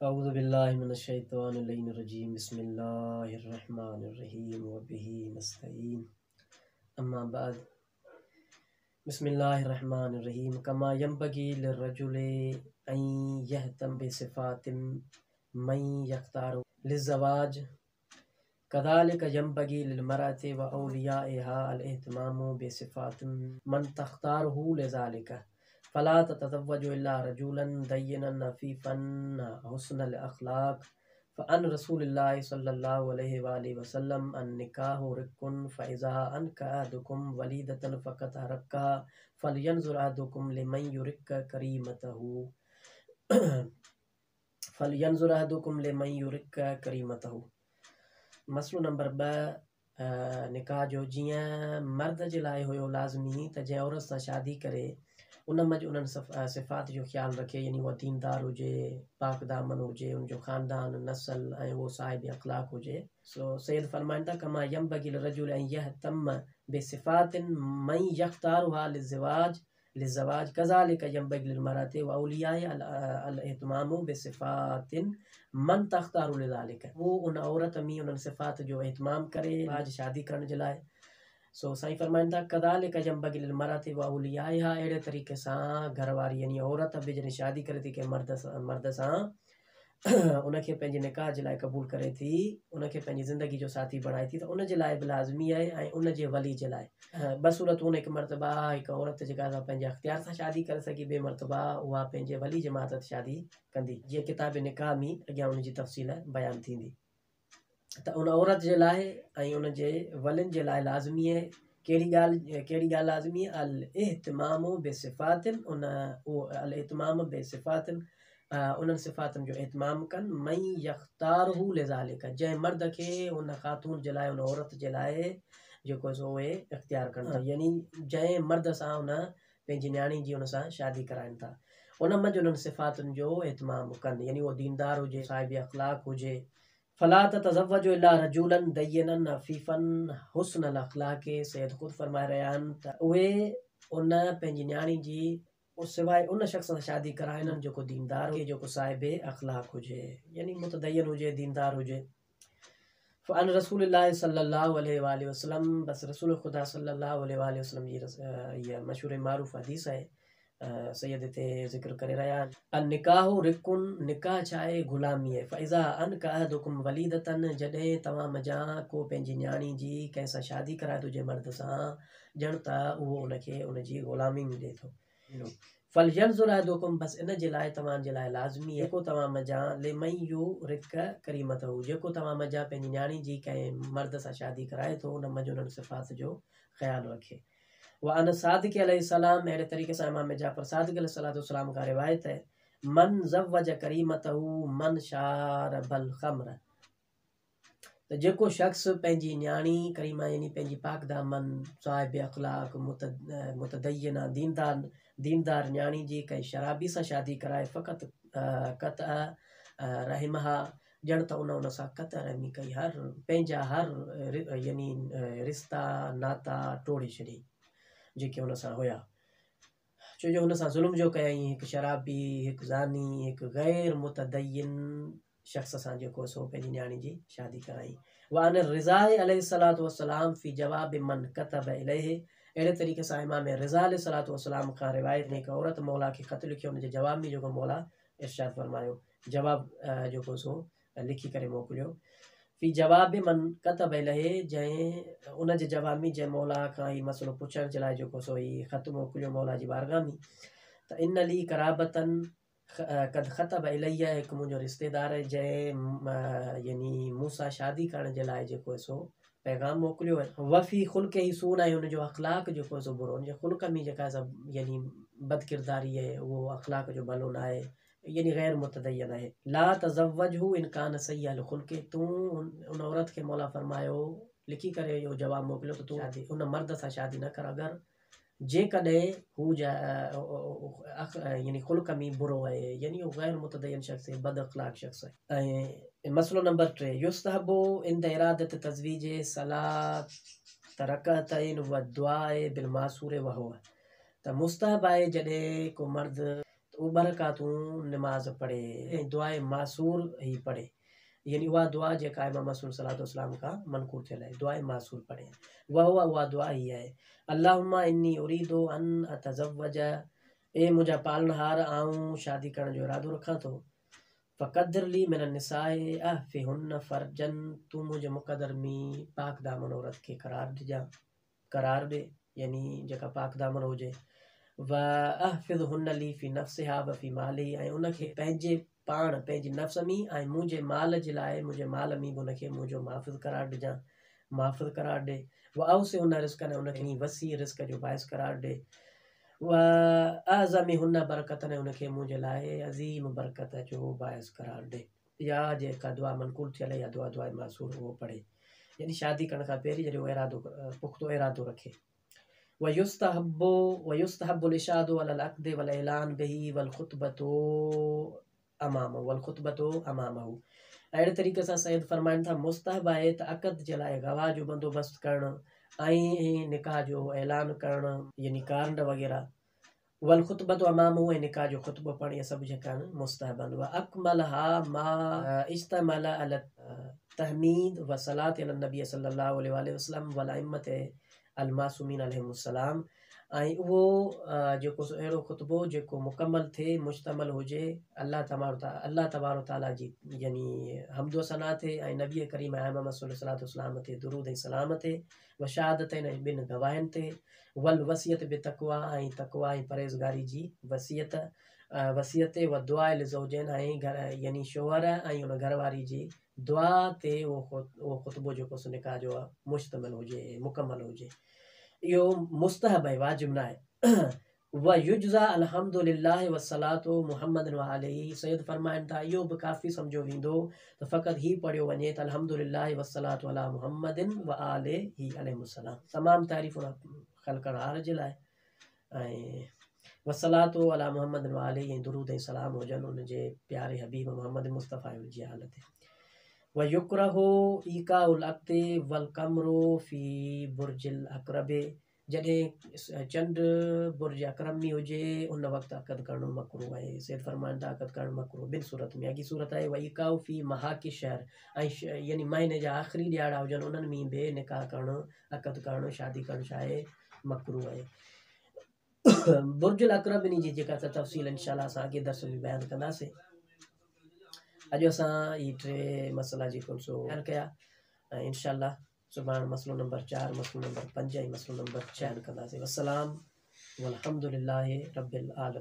اعوذ بالله من الشيطان اللعين الرجيم بسم الله الرحمن الرحيم وبه نستعين اما بعد بسم الله الرحمن الرحيم كما ينبغي للرجل ان يهتم بصفات من يختار للزواج كذلك ينبغي للمرأة وأوليائها الاهتمام بصفات من تختاره لذلك فلا تتزوج إلا رجلا دينا عفيفا حسن الأخلاق فعن رسول الله صلى الله عليه وآله وسلم النكاح رق فإذا أنك أحدكم وليدة فقد رقها فلينظر أحدكم لمن يرق كريمته فلينظر احدڪم لمن يرق ڪريمته مسئلو نمبر 2 نڪاح جو جيئن مرد جي لاء هيو لازمي ته جنهن عورت سان شادي ڪري ان منجهه انهن صفات جو خيال رکي يعني اها ديندار هجي پاڪ دامن هجي ان جو خاندان نسل ۽ اهو صاحب اخلاق هجي سو سيد فرمائن ٿا ڪما ينبغي للرجل ان يهتم بصفات من يختارها للزواج للزواج ڪذالڪ ينبغي للمرأة واوليائها الاهتمام بصفات من تختار لذلڪ هو ان عورت ۾ انهن صفات جو اهتمام ڪري زواج شادي ڪرڻ جي لاء سو سائين فرمائن ٿا ڪذالڪ ينبغي للمرأة واوليائها اهڙي طريقي سان گهر واري يعني عورت به جڏهن شادي ڪري ٿي ڪنهن مرد سان مرد سان ان کي پنهنجي نڪاح جي لاء قبول ڪري ٿي، ان کي پنهنجي زندگي جو ساٿي بڻائي ٿي ته ان جي لاء به لازمي آهي ۽ ان جي ولي جي لاء. ٻه صورتون هڪ مرتبه هڪ عورت جيڪا سا پنهنجي اختيار سان شادي ڪري سگهي ٻي مرتبه اها پنهنجي ولي جي ماتحت شادي ڪندي جيئن ڪتاب نڪاح ۾ اڳيان ان جي تفصيل بيان ٿيندي. ته ان عورت جي لاء ۽ ان جي ولين جي لاء لازمي آهي ڪهڙي ڳالهه ڪهڙي ڳالهه لازمي آهي الاهتمام بصفات ان الاهتمام بصفات انهن صفاتن جو اهتمام ڪن من يختاره لذلڪ جنهن مرد کي ان خاتون جي لاء ان عورت جي لاء جيڪو سو اهي اختيار ڪن ٿا يعني جنهن مرد سان ان پنهنجي نياڻي جي ان سان شادي ڪرائن ٿا ان منجهه انهن صفاتن جو اهتمام ڪن يعني اهو ديندار هجي صاحب اخلاق هجي فلا تتزوجوا الا رجلا دينا عفيفا حسن الاخلاق سيد خود فرمائي رهيا آهن ته اهي ان پنهنجي نياڻي جي سواء ان شخص سان شادي ڪرائن جيڪو ديندار هجي جيڪو صاحب اخلاق هجي يعني متدين هجي ديندار هجي فعن رسول الله صلي الله عليه واله وسلم بس رسول خدا صلي الله عليه واله وسلم جي هيء مشهور معروف حديث آهي سيد هتي ذڪر ڪري رهيا آهن. النڪاح رق، نڪاح ڇا آهي؟ غلامي آهي. فاذا انڪح احدڪم وليدة جڏهن توهان منجهان ڪو پنهنجي نياڻي جي ڪنهن سان شادي ڪرائي ٿو جنهن مرد سان ڄڻ ته اهو ان کي ان جي غلامي ۾ ڏئي ٿو. فلينظر احدڪم بس ان جي لاء توهان جي لاء لازمي آهي جيڪو توهان منجهان لمن يرق ڪريمته جيڪو توهان منجهان پنهنجي نياڻي جي ڪنهن مرد سان شادي ڪرائي ٿو ان منجهه انهن صفات جو خيال رکي. وعن الصادق عليه السلام اهڙي طريقي سان امام جعفر صادق عليه الصلوة والسلام کان روايت آهي من زوج ڪريمته من شارب الخمر ته جيڪو شخص پنهنجي نياڻي ڪريمه يعني پنهنجي پاڪ دامن صاحب اخلاق متدينه ديندار ديندار نياڻي جي ڪنهن شرابي سان شادي ڪرائي فقد قطع رحمها ڄڻ ته ان ان سان قطع رحمي ڪئي، هر پنهنجا هر يعني رشتا ناتا ٽوڙي ڇڏيائين جيڪي هن سان هيا، ڇو جو هن سان ظلم جو ڪيائين، هڪ شرابي، هڪ زاني، هڪ غير متدين شخص سان جيڪو سو پنهنجي نياڻي جي شادي ڪرائين. وعن الرضا عليه الصلوة والسلام في جواب من ڪتب اليه اهڙي طريقي سان امام رضا عليه الصلوة والسلام کان روايت ۾ هڪ عورت مولا کي خط لکيو ان جي جواب ۾ جيڪو مولا ارشاد فرمايو، جواب جيڪو سو لکي ڪري موڪليو. في جواب من ڪتب اليه جنهن ان جي جواب ۾ جنهن مولا کان هي مسئلو پڇڻ جي لاء جيڪو سو هي خط موڪليو مولا جي بارگاهه ۾ ته ان لي قرابة قد خطب الي هڪ منهنجو رشتيدار آهي جنهن يعني مون سان شادي ڪرڻ جي لاء جيڪو سو پيغام موڪليو آهي. وفي خلقه سوء ۽ ان جو اخلاق جيڪو آهي سو برو ان جي خلق ۾ جيڪا آهي سا يعني بدڪرداري آهي اهو اخلاق جو ڀلو نه آهي يعني غير متدين آهي. لا تزوجه ان ڪان سيء الخلق تون ان عورت کي مولا فرمايو لکي ڪري اهو جواب موڪليو ته تون ان مرد سان شادي نه ڪر اگر جيڪڏهن هو يعني خلق ۾ برو آهي يعني هو غير متدين شخص آهي بد اخلاق شخص آهي. ۽ مسئلو نمبر 3 يستحب عند ارادة التزويج صلاة رڪعتين والدعاء بالماثور وهو ته مستحب آهي جڏهن ڪو مرد ته اهو ٻه رڪعتون نماز پڙهي ۽ دعاء ماثور هي پڙهي يعني اها دعا جيڪا امام معصوم صلوات والسلام کان منقول ٿيل آهي دعاء ماثور پڙهي وهو اها دعا هي آهي اللهم اني اريد ان اتزوج اي منهنجا پالڻهار آئون شادي ڪرڻ جو ارادو رکان ٿو فقدر لي من النساء اعفهن فرجا تون منهنجي مقدر ۾ پاڪ دامن عورت کي قرار ڏجان قرار ڏي يعني جيڪا پاڪ دامن هجي واحفظهن لي في نفسها وفي مالي ۽ ان کي پنهنجي پاڻ پنهنجي نفس ۾ ۽ منهنجي مال جي لاء منهنجي مال ۾ به ان کي منهنجو محافظ قرار ڏجان محافظ قرار ڏي واوسعهن رزقا ۽ ان کي وسيع رزق جو باعث قرار ڏي واعظمهن برڪة ۽ ان کي منهنجي لاء عظيم برڪت جو باعث قرار ڏي. يا جيڪا دعا منقول ٿيل آهي اها دعا دعاء ماثور اهو پڙهي يعني شادي ڪرڻ کان پهرين جڏهن اهو ارادو پختو ارادو رکي. ويستحب ويستحب الاشهاد علي العقد والاعلان به والخطبة امامه والخطبة امامه اهڙي طريقي سان سيد فرمائن ٿا مستحب آهي ته عقد جي لاء گواهه جو بندوبست ڪرڻ ۽ نڪاح جو اعلان ڪرڻ يعني ڪارڊ وغيره والخطبة امامه ۽ نڪاح جو خطبو پڙهڻ اهي سڀ جيڪا آهن مستحب آهن واڪملها ما اشتمل علي التحميد والصلاة علي النبي صلي الله عليه واله وسلم والائمة المعصومين عليهم السلام ۽ اهو جيڪو سو اهڙو خطبو جيڪو مڪمل ٿئي مشتمل هجي الله تبارڪ الله تبارڪ وتعاليٰ جي يعني حمد و ثنا تي ۽ نبي ڪريم ۽ ائمه معصومين صلوات والسلام تي درود ۽ سلام تي وشهادتين ۽ ٻن گواهين تي، والوصية بالتقويٰ ۽ تقويٰ ۽ پرهيزگاري جي وصيت وصيت تي، والدعاء للزوجين ۽ گهر يعني شوهر ۽ ان گهر واري جي دعا تي اهو خطبو جيڪو سو نڪاح جو مشتمل هجي مڪمل هجي اهو مستحب آهي واجب ناهي. ويجزئ الحمد لله والصلاة محمد وآله سيد فرمائن ٿا اهو به ڪافي سمجهيو ويندو ته فقط هي پڙهيو وڃي ته الحمد لله والصلاة علي محمد وآله عليهم السلام تمام تعريفون خلقڻهار جي لاء ۽ والصلاة علي محمد وآله ۽ درود ۽ سلام هجن ان جي پياري حبيب محمد مصطفيٰ ۽ ان جي آل تي ويڪره ايقاع العقد والقمر في برج العقرب جڏهن چنڊ برج عقرب ۾ هجي ان وقت عقد ڪرڻ مڪروه آهي. سيد فرمائن ٿا عقد ڪرڻ مڪروه ٻن صورت ۾ اڳين صورت آهي وايقاع في محاق الشهر ۽ يعني مهيني جا آخري ڏهاڙا هجن انهن ۾ به نڪاح ڪرڻ عقد ڪرڻ شادي ڪرڻ ڇا آهي مڪروه آهي. برج العقرب انهي جي جيڪا تفصيل انشاء الله اسان اڳئين درس ۾ بيان ڪنداسين. اڄ اسان هي ٽي مسئلا جيڪو سو بيان ڪيا ۽ انشاء الله سڀاڻ مسئلو نمبر چار، مسئلو نمبر پنج ۽ مسئلو نمبر ڇهه حل ڪنداسين. والسلام والحمد لله رب العالمين.